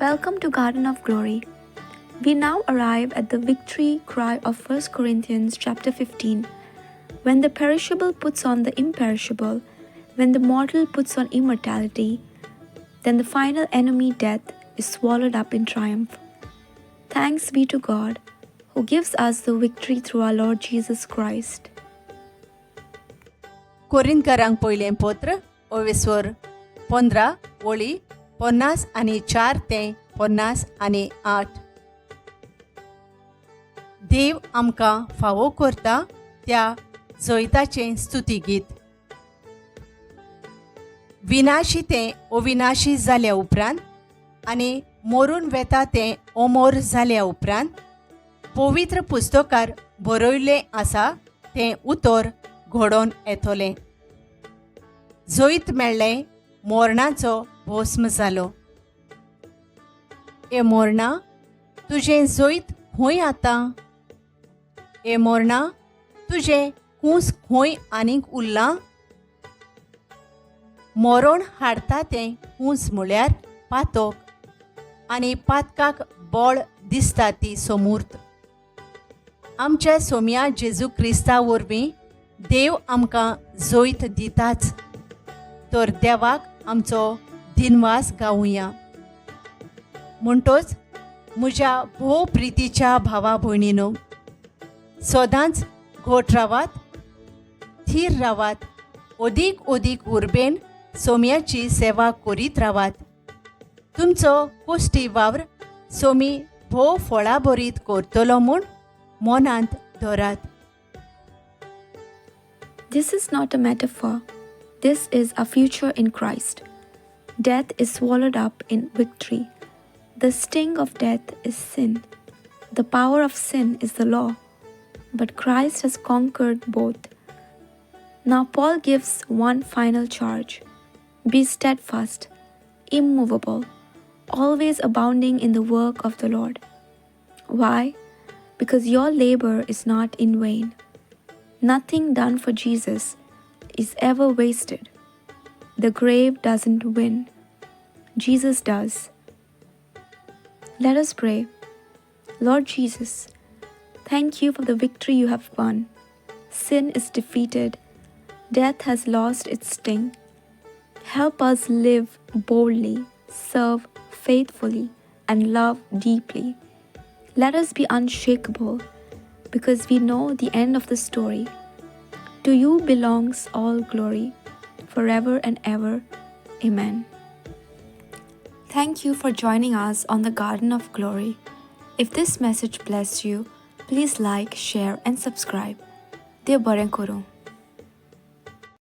Welcome to Garden of Glory. We now arrive at the victory cry of 1 Corinthians chapter 15. When the perishable puts on the imperishable, when the mortal puts on immortality, then the final enemy, death, is swallowed up in triumph. Thanks be to God, who gives us the victory through our Lord Jesus Christ. कोरिंदकारांक पयलें पत्र ओवेस्वर 15 ओळी 54 ते 58. देव आमकां फावो करता त्या जैताचें स्तुतीगीत. विनाशी तें अविनाशी जाल्या उपरांत आनी मरून वेता तें अमोर जाल्या उपरांत पवित्र पुस्तकार बरयल्लें आसा तें उतर घडोवन येतलें. जैत मेळ्ळें, मोरणाचो भस्म जालो. ए मोरणा, तुजें जैत खंय आतां? ए मोरणा, तुजें कूस खंय आनीक उरलां? मरण हाडटा तें कूस म्हळ्यार पातक आनी पातकाक बळ दिसता ती समूर्त. आमच्या सोम्या जेजू क्रिस्ता वरवीं देव आमकां जैत दिताच, तर देवाक आमचो दिनवास गावुया. म्हणटोच म्हज्या भोव प्रितीच्या भावा भयणीनो, सदांच घट रावात, थीर रावात, अदीक अदीक उर्बेन सोम्याची सेवा करीत रावात. तुमचो कोश्टी वावर सोमी भोव फळाभरीत करतलो म्हूण मनांत धरात. This is not a metaphor. This is a future in Christ. Death is swallowed up in victory. The sting of death is sin. The power of sin is the law. But Christ has conquered both. Now, Paul gives one final charge: be steadfast, immovable, always abounding in the work of the Lord. Why? Because your labor is not in vain. Nothing done for Jesus is ever wasted. The grave doesn't win, Jesus does. Let us pray. Lord Jesus, thank you for the victory you have won. Sin is defeated, death has lost its sting. Help us live boldly, serve faithfully, and love deeply. Let us be unshakable because we know the end of the story. To you belongs all glory, forever and ever. Amen. Thank you for joining us on the Garden of Glory. If this message blessed you, please like, share, and subscribe. देव बरें करूं.